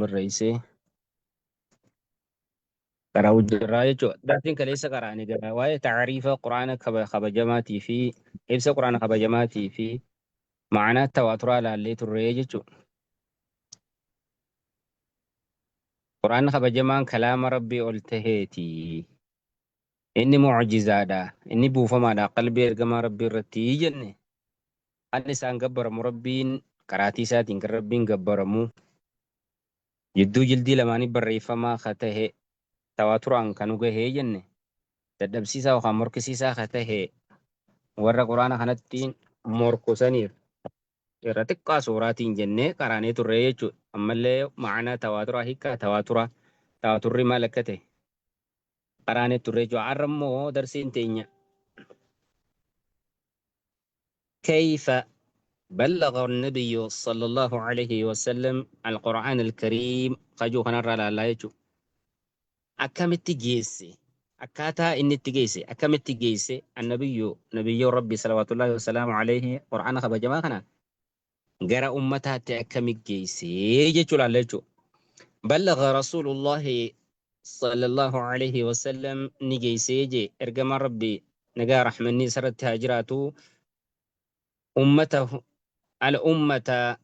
Barreessee qara'uu jirraa jechuudha. Darsiin kaleessa qara'anii jira. Waa'ee taariifa Quraana kabajamaatii fi ibsa Quraana kabajamaatii fi ma'anaa tawaaturaa laallee turree jechuudha. Quraanni kabajamaan kalaama Rabbii ol taheeti. Inni mu'jizaadha. Inni buufamaadha qalbii ergamaa Rabbii irratti jenne. Kan isaan gabbaramu Rabbiin qaraatii isaatiin kan Rabbiin gabbaramu jidduu jildii lamaanii barreeffamaa ka tahe tawaaturaan kan nu gahee jenne dadhabsiisaa yookaan morkisiisaa ka tahe warra Quraana kanatti morku saniif irra xiqqaa suuraatiin jennee qaraanee turree jechuudha. Ammallee ma'anaa tawaaturaa hiikkaa tawaaturaa tawaaturri maal akka ta'e qaraanee turree jechuudha. Har'a immoo darsiin teenya كيف بلغ النبي صلى الله عليه وسلم القرآن الكريم قجو خنرى لا لا يجو akkamitti geesse, akkaataa inni itti geesse, akkamitti geesse annabiyyu nabiyyoo rabbi salawaatullaahi wasalaamu alayhi qur'aana kabajamaa kana gara ummataatti akkami geesse jechuu laalla jechuu. Ballagha rasuulullaahi sallallahu alayhi wasallam ni geessee jee ergamaan rabbi nagaa rahmanni isarratti haa jiraatu ummata al ummata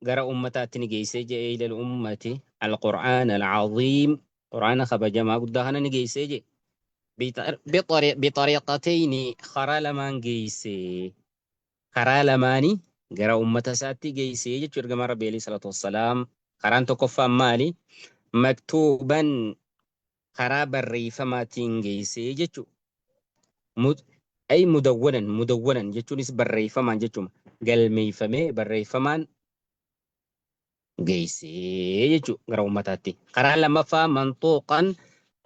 gara ummataatti ni geessee jee ila al ummati al qur'aan al aziim qur'aana kabajamaa guddaa kana ni geessee jee bitariiqatayni karaa lamaan geesse, karaa lamaani gara ummata isaatti geessee jechuu ergamaan rabbi alayhi salaatu wassalaam. Karaan tokkoffaan maali? Maktuuban, karaa barreeffamaatiin geessee jechuu. Ay mudawwanan, mudawwanan jechuunis barreeffamaan jechuma, galmeeffamee barreeffamaan geessee jechuu gara ummataatti. Karaa lammaffaa manxuuqan,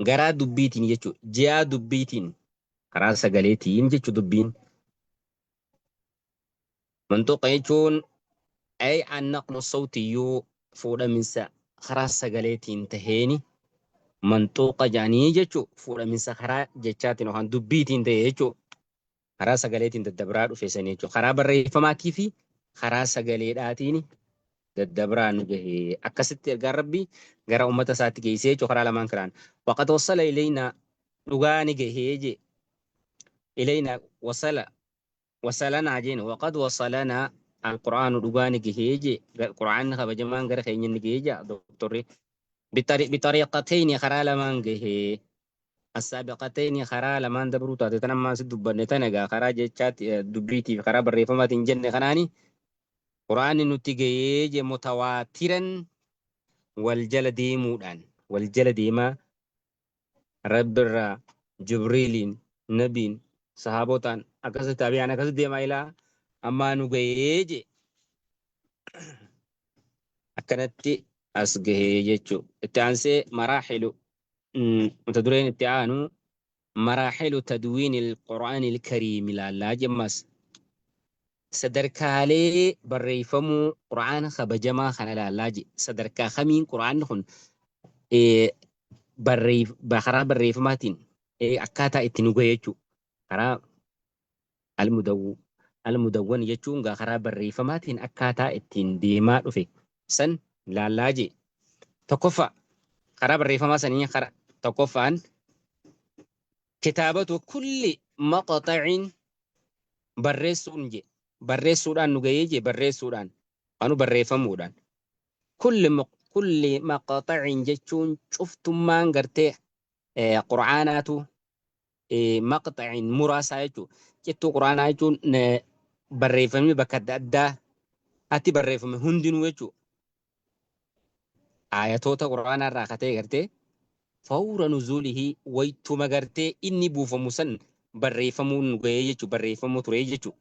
garaa dubbiitiin jechuu, ji'aa dubbiitiin, karaa sagaleetiin jechuu dubbiin. Manxuuqa jechuun ay annaqlu sawtiyyuu fuudhaminsa karaa sagaleetiin taheeni manxuuqa jedhanii jechuu, fuudhaminsa karaa jechaatiin yookaan dubbiitiin ta'e jechuu, karaa sagaleetiin daddabraa dhufe sanii jechuu, karaa barreeffamaatii fi karaa sagaleedhaatiin daddabraa nu gahe. Akkasitti ergaan rabbii gara ummata isaatti geessee jechuu karaa lamaan kanaan. Waqad wasala ilayna, dhugaa ni gahee je, ilayna wasala wasalanaa jeen, waqad wasalanaa alqur'aanu, dhugaa ni gahee je, qur'aanni kabajamaan gara keenya ni gahee jaa doktorri. Bitariiqatayni, karaa lamaan gahee, assaabiqatayni, karaa lamaan dabruu taate tan ammaa si dubbanne tana egaa karaa jechaatti dubbiitii fi karaa barreeffamaatiin jenne kanaani qur'aanni nutti gahee je mutawaatiran, wal jala deemuudhaan, wal jala deemaa Rabbirraa Jibriiliin, Nabiin, sahaabotaan, akkasitti taabiyaan, akkasitti deemaa ilaa ammaa nu gahee je akkanatti as gahee jechuu. Itti aansee maraaxilu, mata dureen itti aanu maraaxilu tadwiini alqur'aani alkariim ilaallaa jemmas, sadarkaalee barreeffamuu qur'aana kabajamaa kana ilaallaa je, sadarkaa kamiin qur'aanni kun karaa barreeffamaatiin akkaataa itti nu gahe jechuu. Karaa almudawwan jechuun gaa karaa barreeffamaatiin akkaataa ittiin deemaa dhufe san laallaa jee. Tokkoffaa karaa barreeffamaa sanii karaa tokkoffaan kitaabatu kulli maqxacin barreessuun je, barreessuudhaan nu gahee je, barreessuudhaan anu barreeffamuudhaan. Kulli maqxacin jechuun cuftummaan gartee qur'aanaatu, maqxacin muraasaa jechuun cittuu qur'aanaa jechuun barreeffamni bakka adda addaa atti barreeffame hundinuu jechuun ayatoota qur'aanaa irraa katee gartee fawra nuzuulihi, waytuma gartee inni buufamu san barreeffamuun nu gahee jechuun barreeffamuu ture jechuun.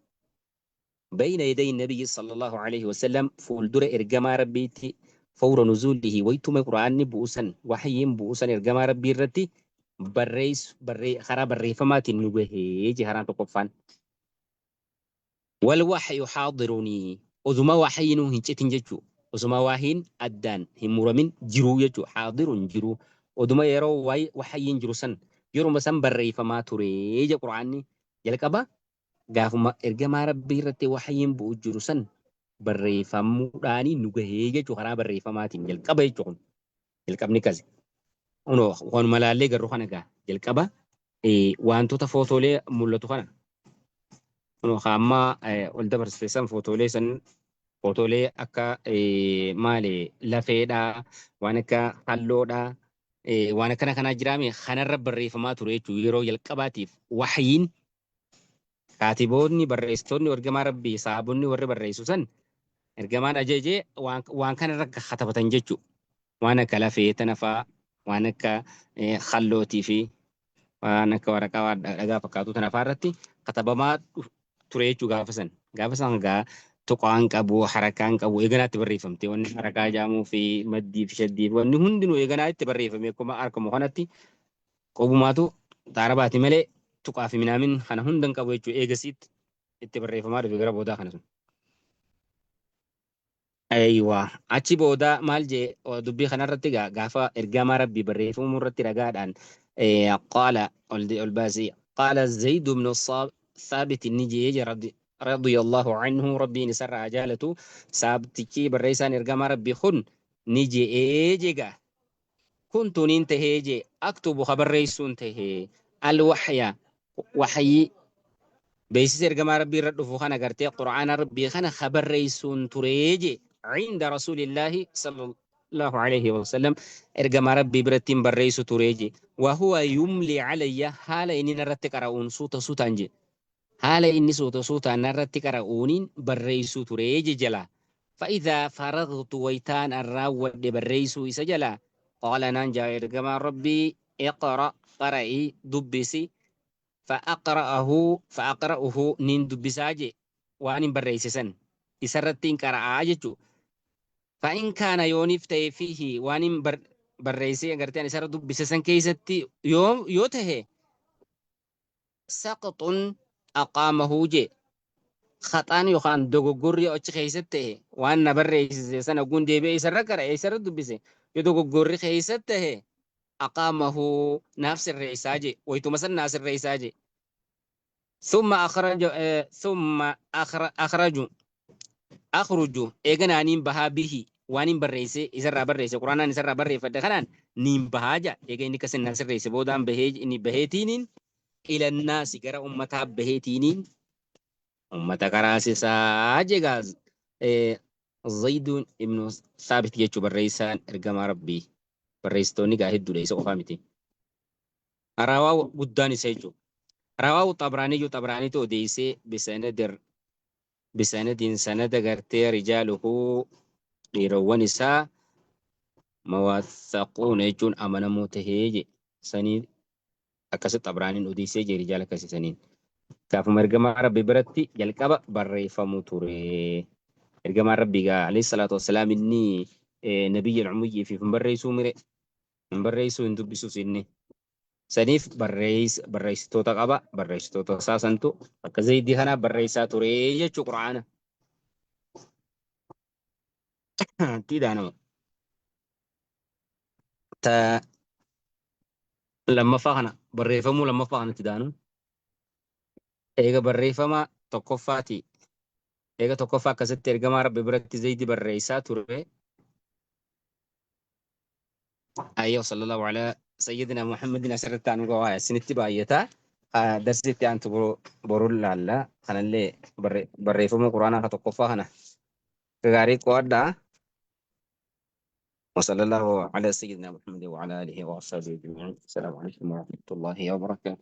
Bayna yaday nabiyyi sallallahu alaihi wasallam, fuuldura ergamaa rabbiitti, fawra nuzuulihi, waytuma qur'aanni bu'u san, waxyiin bu'u san ergamaa rabbii irratti barreessu karaa barreeffamaatiin nu gahee je karaan tokkoffaan. Wal waxyu xaadirunii, osuma waxyiinuu hin citin jechuu, osuma waahiin addaan hin muramin jiruu jechuu, xaadirun jiruu, oduma yeroo waxyiin jiru san yeruma san barreeffamaa turee je qur'aanni jalqaba gaafuma ergamaa rabbii irratti waxyiin bu'u jiru san. Barreeffamuudhaanii nu gahee jechuu karaa barreeffamaatiin jalqaba jechuu kun jalqabni kasi. Kunoo waanuma laallee garuu kana gaa jalqaba wantoota footoolee mul'atu kana kunoo amma ol dabarsite san footoolee san footoolee akka maali lafeedhaa waan akka halloodhaa waan akkana kanaa jiraame kanarra barreeffamaa ture jechuudha yeroo jalqabaatiif wahyiin kaatiboonni barreessitoonni ergamaa rabbii sahaabonni warri barreessu san ergamaan ajajee waan kanarra katabatan jechuudha. Waan akka lafee tana fa'aa waan akka hallootii fi waan akka waraqaa waan dhagaa fakkaatu tana fa'aa irratti katabamaa ture jechuudha gaafa san. Gaafa san gaa tuqaan qabu harakaan qabu eeganaatti barreeffamte wanni harakaa jaamuu fi maddii fi shaddii fi wanni hundinuu eeganaa itti barreeffame akkuma argamu kanatti qobumaatu xaarabaati malee tuqaa fi minaamin kana hunda hin qabu jechuudha eegasiitti itti barreeffamaa dhufe gara boodaa kana sun. Aywa achi booda maal jee dubbii kanarratti gaafa ergamaa rabbii barreeffamuu irratti ragaadhaan qaala ol baasii qaala Zayd ibn Thaabit inni jee jee radiyallahu anhu rabbiin isarraa haa jaalatu saabtichi barreessaan ergamaa rabbii kun ni je'ee jegaa kuntu niin tahee jee aktubu ka barreessuun tahee alwaxya waxyii beeksisa ergamaa rabbii irra dhufu kana gartee qur'aana rabbii kana ka barreessuun turee jee cinda rasuulillaahi sallallahu alaihi wasallam ergamaa rabbii birattiin barreessu turee jee wahuwa yumli calayya haala inni narratti qara'uun suuta suutaan jee haala inni suuta suutaan narratti qara'uuniin barreessuu turee je jalaa fa'idhaa faragtu waytaan an raawwadhe barreessuu isa jalaa qaala naan jaa ergamaan rabbii iqra qara'ii dubbisi fa'aqra'ahu fa'aqra'uhu niin dubbisaa je waan hin barreesse san isarratti hin qara'aa jechuu fa'in kaana yooniif ta'e fiihi waan hin barreessee agartee an isarra dubbise san keessatti yoo tahe saqxun aqaamahu je khaxaan yookaan dogoggorri achi keessatti ta'e waan na barreessise sana guun deebi'ee isarra qara'e isarra dubbise yoo dogoggorri keessatti ta'e aqaamahu naaf sirreessaa je waytuma san naa sirreessaa je thumma akhraja thumma akhraju akhruju eeganaa niin bahaa bihi waan hin barreesse isarraa barreesse quraanaan isarraa barreeffadhe kanaan niin bahaa ja eega inni akkasin naa sirreesse boodaan bahee inni baheetiiniin ilannaasi gara ummataa baheetiiniin ummata karaasisaa jegaa Zayduun ibnu Saabit jechuu barreessaan ergamaa rabbii barreessitoonni gaa hedduudha isa qofaa miti. Rawaa guddaan isa jechuudha. Rawaa Xabraaniyyuu Xabraaniitu odeessee bisanadin sanada gartee rijaaluhu dhiirowwan isaa mawathaquuna jechuun amanamoo tahee je sanii akkasi Xabraaniin odeessee je rijaala akkasi saniin. Gaafuma ergamaa rabbi biratti jalqaba barreeffamu ture. Ergamaan rabbi gaa alayhi salaatu wassalaam inni nabiyya umuyyii fi hin barreessuu mire hin barreessuu hin dubbisuus inni. Saniif barreessitoota qaba barreessitoota isaa santu akka zaydii kanaa barreessaa ture jechuu qur'aana. Tiidhaa nama. Ta lammaffaa kana barreeffamuu lammaffaa kanatti daanu. Eega barreeffama tokkoffaati. Eega tokkoffaa akkasitti ergamaa rabbi biratti zaydi barreessaa ture. Ayyoo sallallahu ala sayyidina Muhammadin asirratti aanu gawaa isinitti baay'ata. Darsiitti aantu boru laalla. Kanallee barreeffama quraanaa ka tokkoffaa kana gaarii qo'adhaa. وصلى الله على سيدنا محمد وعلى آله وأصحابه أجمعين. السلام عليكم ورحمة الله وبركاته.